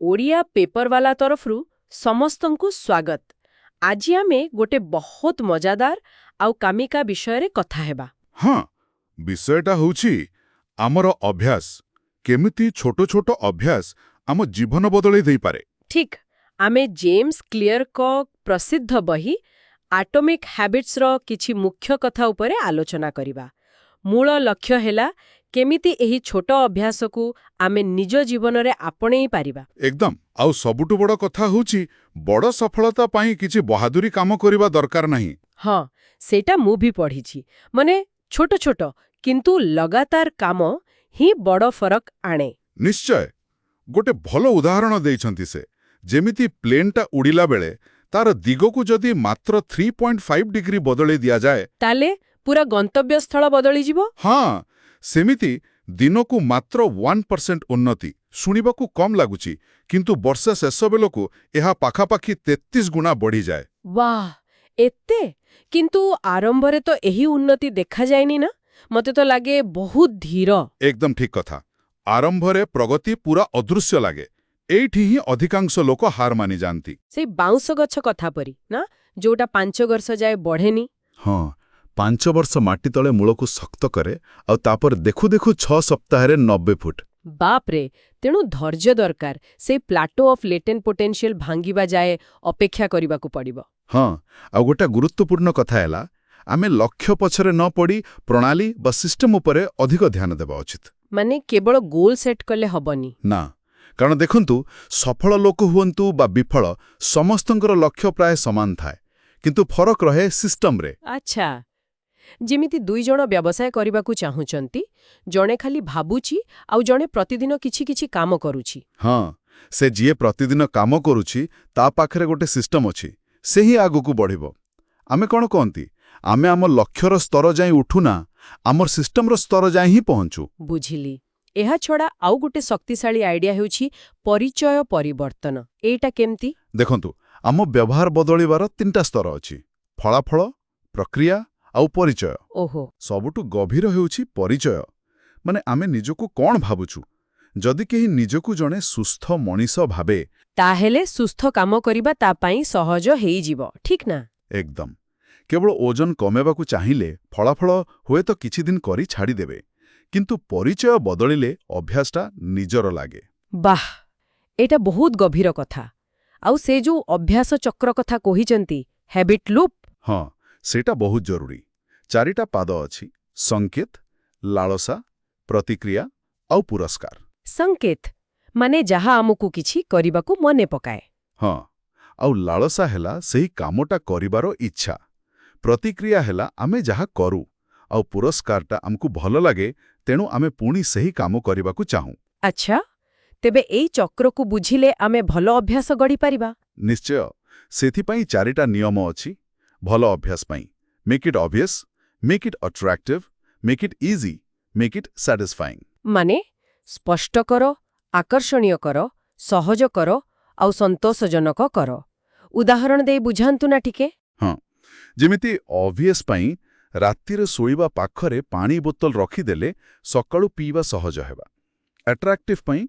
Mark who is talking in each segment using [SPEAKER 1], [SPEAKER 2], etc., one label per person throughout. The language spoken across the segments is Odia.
[SPEAKER 1] ଓଡ଼ିଆ ପେପରବାଲା ତରଫରୁ ସମସ୍ତଙ୍କୁ ସ୍ୱାଗତ। ଆଜି ଆମେ ଗୋଟେ ବହୁତ ମଜାଦାର ଆଉ କାମିକା ବିଷୟରେ କଥା ହେବା।
[SPEAKER 2] ହଁ, ବିଷୟଟା ହେଉଛି ଆମର ଅଭ୍ୟାସ। କେମିତି ଛୋଟ ଛୋଟ ଅଭ୍ୟାସ ଆମ ଜୀବନ ବଦଳେଇ ଦେଇପାରେ।
[SPEAKER 1] ଠିକ୍, ଆମେ ଜେମ୍ସ କ୍ଲିୟରଙ୍କ ପ୍ରସିଦ୍ଧ ବହି ଆଟମିକ୍ ହ୍ୟାବିଟ୍ସର କିଛି ମୁଖ୍ୟ କଥା ଉପରେ ଆଲୋଚନା କରିବା। ମୂଳ ଲକ୍ଷ୍ୟ ହେଲା କେମିତି ଏହି ଛୋଟ ଅଭ୍ୟାସକୁ ଆମେ ନିଜ ଜୀବନରେ ଆପଣେଇ ପାରିବା।
[SPEAKER 2] ଏକଦମ। ଆଉ ସବୁଠୁ ବଡ଼ କଥା ହେଉଛି, ବଡ଼ ସଫଳତା ପାଇଁ କିଛି ବହାଦୁରୀ କାମ କରିବା ଦରକାର ନାହିଁ।
[SPEAKER 1] ହଁ, ସେଇଟା ମୁଁ ବି ପଢ଼ିଛି। ମାନେ ଛୋଟ ଛୋଟ କିନ୍ତୁ ଲଗାତାର କାମ ହିଁ ବଡ଼ ଫରକ ଆଣେ।
[SPEAKER 2] ନିଶ୍ଚୟ। ଗୋଟେ ଭଲ ଉଦାହରଣ ଦେଇଛନ୍ତି ସେ। ଯେମିତି ପ୍ଲେନ୍ଟା ଉଡ଼ିଲା ବେଳେ ତାର ଦିଗକୁ ଯଦି ମାତ୍ର 3.5 ଡିଗ୍ରୀ ବଦଳେଇ ଦିଆଯାଏ,
[SPEAKER 1] ତାହେଲେ ପୁରା ଗନ୍ତବ୍ୟସ୍ଥଳ ବଦଳିଯିବ।
[SPEAKER 2] ହଁ, ସେମିତି ଦିନକୁ ମାତ୍ର 1% ଉନ୍ନତି ଶୁଣିବାକୁ କମ୍ ଲାଗୁଛି, କିନ୍ତୁ ବର୍ଷ ଶେଷ ବେଳକୁ ଏହା ପାଖାପାଖି 33 ଗୁଣା ବଢ଼ିଯାଏ।
[SPEAKER 1] ବାଃ, ଏତେ! କିନ୍ତୁ ଆରମ୍ଭରେ ତ ଏହି ଉନ୍ନତି ଦେଖାଯାଏନି ନା? ମତେ ତ ଲାଗେ ବହୁତ ଧୀର।
[SPEAKER 2] ଏକଦମ ଠିକ୍ କଥା। ଆରମ୍ଭରେ ପ୍ରଗତି ପୁରା ଅଦୃଶ୍ୟ ଲାଗେ। ଏଇଠି ହିଁ ଅଧିକାଂଶ ଲୋକ ହାର ମାନିଯାଆନ୍ତି।
[SPEAKER 1] ସେଇ ବାଉଁଶ ଗଛ କଥା ପରି ନା, ଯୋଉଟା 5 ବର୍ଷ ଯାଏ ବଢ଼େନି?
[SPEAKER 2] ହଁ, 5 ବର୍ଷ ମାଟି ତଳେ ମୂଳକୁ ଶକ୍ତ କରେ ଆଉ ତାପରେ ଦେଖୁ ଦେଖୁ 6 ସପ୍ତାହରେ 90 ଫୁଟ।
[SPEAKER 1] ବାପରେ! ତେଣୁ ଧୈର୍ଯ୍ୟ ଦରକାର। ସେଇ ପ୍ଲାଟୋ ଅଫ୍ ଲେଟେଣ୍ଟ ପୋଟେନ୍ସିଆଲ ଭାଙ୍ଗିବା ଯାଏ ଅପେକ୍ଷା କରିବାକୁ ପଡ଼ିବ।
[SPEAKER 2] ହଁ, ଆଉ ଗୋଟେ ଗୁରୁତ୍ୱପୂର୍ଣ୍ଣ କଥା ହେଲା, ଆମେ ଲକ୍ଷ୍ୟ ପଛରେ ନ ପଡ଼ି ପ୍ରଣାଳୀ ବା ସିଷ୍ଟମ ଉପରେ ଅଧିକ ଧ୍ୟାନ ଦେବା ଉଚିତ।
[SPEAKER 1] ମାନେ କେବଳ ଗୋଲ ସେଟ୍ କଲେ ହବନି?
[SPEAKER 2] ନା, କାରଣ ଦେଖନ୍ତୁ, ସଫଳ ଲୋକ ହୁଅନ୍ତୁ ବା ବିଫଳ, ସମସ୍ତଙ୍କର ଲକ୍ଷ୍ୟ ପ୍ରାୟ ସମାନ ଥାଏ, କିନ୍ତୁ ଫରକ ରହେ ସିଷ୍ଟମରେ।
[SPEAKER 1] ଆଚ୍ଛା, ଯେମିତି ଦୁଇ ଜଣ ବ୍ୟବସାୟ କରିବାକୁ ଚାହୁଁଛନ୍ତି, ଜଣେ ଖାଲି ଭାବୁଛି ଆଉ ଜଣେ ପ୍ରତିଦିନ କିଛି କିଛି କାମ କରୁଛି।
[SPEAKER 2] ହଁ, ସେ ଯିଏ ପ୍ରତିଦିନ କାମ କରୁଛି, ତା ପାଖରେ ଗୋଟେ ସିଷ୍ଟମ ଅଛି, ସେ ହିଁ ଆଗକୁ ବଢ଼ିବ। ଆମେ କ'ଣ କହନ୍ତି, ଆମେ ଆମ ଲକ୍ଷ୍ୟର ସ୍ତର ଯାଏଁ ଉଠୁନା, ଆମର ସିଷ୍ଟମର ସ୍ତର ଯାଏଁ ହିଁ ପହଞ୍ଚୁ।
[SPEAKER 1] ବୁଝିଲି। ଏହା ଛଡ଼ା ଆଉ ଗୋଟେ ଶକ୍ତିଶାଳୀ ଆଇଡିଆ ହେଉଛି ପରିଚୟ ପରିବର୍ତ୍ତନ। ଏଇଟା କେମିତି?
[SPEAKER 2] ଦେଖନ୍ତୁ, ଆମ ବ୍ୟବହାର ବଦଳିବାର ତିନିଟା ସ୍ତର ଅଛି: ଫଳାଫଳ, ପ୍ରକ୍ରିୟା ଆଉ ପରିଚୟ। ସବୁଠୁ ଗଭୀର ହେଉଛି ପରିଚୟ, ମାନେ ଆମେ ନିଜକୁ କ'ଣ ଭାବୁଛୁ। ଯଦି କେହି ନିଜକୁ ଜଣେ ସୁସ୍ଥ ମଣିଷ ଭାବେ,
[SPEAKER 1] ତାହେଲେ ସୁସ୍ଥ କାମ କରିବା ତା ପାଇଁ ସହଜ ହେଇଯିବ, ଠିକ୍ ନା?
[SPEAKER 2] ଏକଦମ। କେବଳ ଓଜନ କମେଇବାକୁ ଚାହିଁଲେ ଫଳାଫଳ ହୁଏତ କିଛି ଦିନ କରି ଛାଡ଼ିଦେବେ, କିନ୍ତୁ ପରିଚୟ ବଦଳିଲେ ଅଭ୍ୟାସଟା ନିଜର ଲାଗେ।
[SPEAKER 1] ବାଃ, ଏଇଟା ବହୁତ ଗଭୀର କଥା। ଆଉ ସେ ଯୋଉ ଅଭ୍ୟାସ ଚକ୍ର କଥା କହିଛନ୍ତି, ହ୍ୟାବିଟ୍ ଲୁପ୍।
[SPEAKER 2] ହଁ, ସେଇଟା ବହୁତ ଜରୁରୀ। ଚାରିଟା ପାଦ ଅଛି: ସଂକେତ, ଲାଳସା, ପ୍ରତିକ୍ରିୟା ଆଉ ପୁରସ୍କାର।
[SPEAKER 1] ସଂକେତ ମାନେ ଯାହା ଆମକୁ କିଛି କରିବାକୁ ମନେ ପକାଏ।
[SPEAKER 2] ହଁ, ଆଉ ଲାଳସା ହେଲା ସେହି କାମଟା କରିବାର ଇଚ୍ଛା। ପ୍ରତିକ୍ରିୟା ହେଲା ଆମେ ଯାହା କରୁ। ଆଉ ପୁରସ୍କାରଟା ଆମକୁ ଭଲ ଲାଗେ, ତେଣୁ ଆମେ ପୁଣି ସେହି କାମ କରିବାକୁ ଚାହୁଁ।
[SPEAKER 1] ଆଚ୍ଛା, ତେବେ ଏଇ ଚକ୍ରକୁ ବୁଝିଲେ ଆମେ ଭଲ ଅଭ୍ୟାସ ଗଢ଼ିପାରିବା?
[SPEAKER 2] ନିଶ୍ଚୟ। ସେଥିପାଇଁ ଚାରିଟା ନିୟମ ଅଛି ଭଲ ଅଭ୍ୟାସ ପାଇଁ: Make it obvious, make it attractive, make it easy, make it satisfying.
[SPEAKER 1] ମାନେ ସ୍ପଷ୍ଟ କର, ଆକର୍ଷଣୀୟ କର, ସହଜ କର ଆଉ ସନ୍ତୋଷଜନକ କର। ଉଦାହରଣ ଦେଇ ବୁଝାନ୍ତୁ ନା ଟିକେ।
[SPEAKER 2] ହଁ, ଯେମିତି ଅବଭିୟସ୍ ପାଇଁ ରାତିରେ ଶୋଇବା ପାଖରେ ପାଣି ବୋତଲ ରଖିଦେଲେ ସକାଳୁ ପିଇବା ସହଜ ହେବା। ଆଟ୍ରାକ୍ଟିଭ୍ ପାଇଁ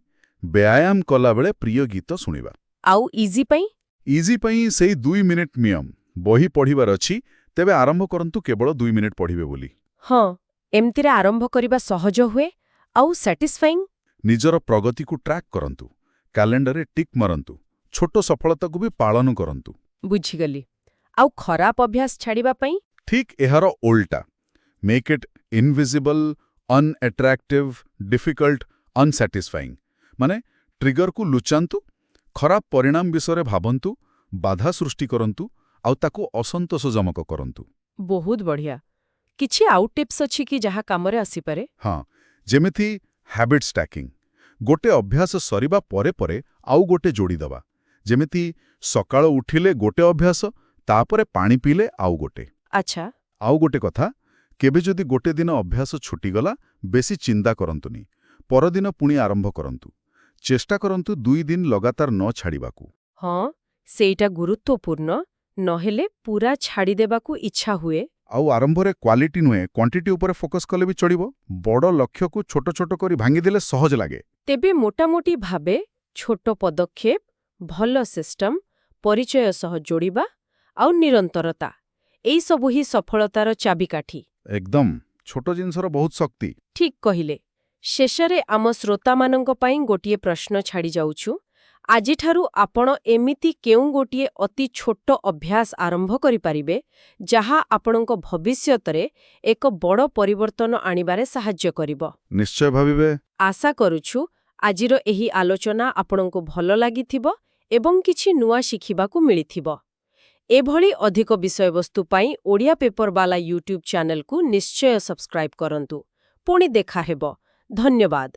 [SPEAKER 2] ବ୍ୟାୟାମ କଲାବେଳେ ପ୍ରିୟ ଗୀତ ଶୁଣିବା।
[SPEAKER 1] ଆଉ ଇଜି ପାଇଁ?
[SPEAKER 2] ଇଜି ପାଇଁ ସେଇ 2 ମିନିଟ୍ ନିୟମ। ବହି ପଢ଼ିବାର ଅଛି, ତେବେ ଆରମ୍ଭ କରନ୍ତୁ କେବଳ 2 ମିନିଟ୍ ପଢ଼ିବେ ବୋଲି।
[SPEAKER 1] ହଁ, ଏମିତିରେ ଆରମ୍ଭ କରିବା ସହଜ ହୁଏ। ଆଉ ସାଟିସ୍ଫାଇଂ?
[SPEAKER 2] ନିଜର ପ୍ରଗତିକୁ ଟ୍ରାକ୍ କରନ୍ତୁ, କ୍ୟାଲେଣ୍ଡରରେ ଟିକ୍ ମାରନ୍ତୁ, ଛୋଟ ସଫଳତାକୁ ବି ପାଳନ କରନ୍ତୁ।
[SPEAKER 1] ବୁଝିଗଲି। ଆଉ ଖରାପ ଅଭ୍ୟାସ ଛାଡ଼ିବା ପାଇଁ?
[SPEAKER 2] ଠିକ୍ ଏହାର ଓଲଟା: Make it invisible, unattractive, difficult, unsatisfying. ମାନେ ଟ୍ରିଗରକୁ ଲୁଚାନ୍ତୁ, ଖରାପ ପରିଣାମ ବିଷୟରେ ଭାବନ୍ତୁ, ବାଧା ସୃଷ୍ଟି କରନ୍ତୁ ଆଉ ତାକୁ ଅସନ୍ତୋଷଜନକ କରନ୍ତୁ।
[SPEAKER 1] ବହୁତ ବଢ଼ିଆ। କିଛି ଆଉ ଟିପ୍ସ ଅଛି କି ଯାହା କାମରେ ଆସିପାରେ?
[SPEAKER 2] ହଁ, ଯେମିତି ହ୍ୟାବିଟ୍ ଷ୍ଟାକିଂ। ଗୋଟେ ଅଭ୍ୟାସ ସରିବା ପରେ ପରେ ଆଉ ଗୋଟେ ଯୋଡ଼ିଦେବା। ଯେମିତି ସକାଳ ଉଠିଲେ ଗୋଟେ ଅଭ୍ୟାସ, ତାପରେ ପାଣି ପିଇଲେ ଆଉ ଗୋଟେ। ଆଉ ଗୋଟେ କଥା, କେବେ ଯଦି ଗୋଟେ ଦିନ ଅଭ୍ୟାସ ଛୁଟିଗଲା, ବେଶୀ ଚିନ୍ତା କରନ୍ତୁନି। ପରଦିନ ପୁଣି ଆରମ୍ଭ କରନ୍ତୁ। ଚେଷ୍ଟା କରନ୍ତୁ 2 ଦିନ ଲଗାତାର ନ ଛାଡ଼ିବାକୁ।
[SPEAKER 1] ହଁ, ସେଇଟା ଗୁରୁତ୍ୱପୂର୍ଣ୍ଣ। ନହେଲେ ପୁରା ଛାଡ଼ିଦେବାକୁ ଇଚ୍ଛା ହୁଏ।
[SPEAKER 2] ଆଉ ଆରମ୍ଭରେ କ୍ୱାଲିଟି ନୁହେଁ, କ୍ୱାଣ୍ଟିଟି ଉପରେ ଫୋକସ୍ କଲେ ବି ଚଳିବ। ବଡ଼ ଲକ୍ଷ୍ୟକୁ ଛୋଟ ଛୋଟ କରି ଭାଙ୍ଗିଦେଲେ ସହଜ ଲାଗେ।
[SPEAKER 1] ତେବେ ମୋଟାମୋଟି ଭାବେ ଛୋଟ ପଦକ୍ଷେପ, ଭଲ ସିଷ୍ଟମ, ପରିଚୟ ସହ ଯୋଡ଼ିବା ଆଉ ନିରନ୍ତରତା। ଏଇସବୁ ହିଁ ସଫଳତାର ଚାବିକାଠି।
[SPEAKER 2] ଏକଦମ। ଛୋଟ ଜିନିଷର ବହୁତ ଶକ୍ତି।
[SPEAKER 1] ଠିକ୍ କହିଲେ। ଶେଷରେ ଆମ ଶ୍ରୋତାମାନଙ୍କ ପାଇଁ ଗୋଟିଏ ପ୍ରଶ୍ନ ଛାଡ଼ି ଯାଉଛୁ। ଆଜିଠାରୁ ଆପଣ ଏମିତି କେଉଁ ଗୋଟିଏ ଅତି ଛୋଟ ଅଭ୍ୟାସ ଆରମ୍ଭ କରିପାରିବେ, ଯାହା ଆପଣଙ୍କ ଭବିଷ୍ୟତରେ ଏକ ବଡ଼ ପରିବର୍ତ୍ତନ ଆଣିବାରେ ସାହାଯ୍ୟ କରିବ?
[SPEAKER 2] ନିଶ୍ଚୟ ଭାବିବେ।
[SPEAKER 1] ଆଶା କରୁଛୁ ଆଜିର ଏହି ଆଲୋଚନା ଆପଣଙ୍କୁ ଭଲ ଲାଗିଥିବ ଏବଂ କିଛି ନୂଆ ଶିଖିବାକୁ ମିଳିଥିବ। ଏଭଳି ଅଧିକ ବିଷୟବସ୍ତୁ ପାଇଁ ଓଡ଼ିଆ ପେପରବାଲା ୟୁଟ୍ୟୁବ୍ ଚ୍ୟାନେଲକୁ ନିଶ୍ଚୟ ସବସ୍କ୍ରାଇବ୍ କରନ୍ତୁ। ପୁଣି ଦେଖାହେବ। ଧନ୍ୟବାଦ।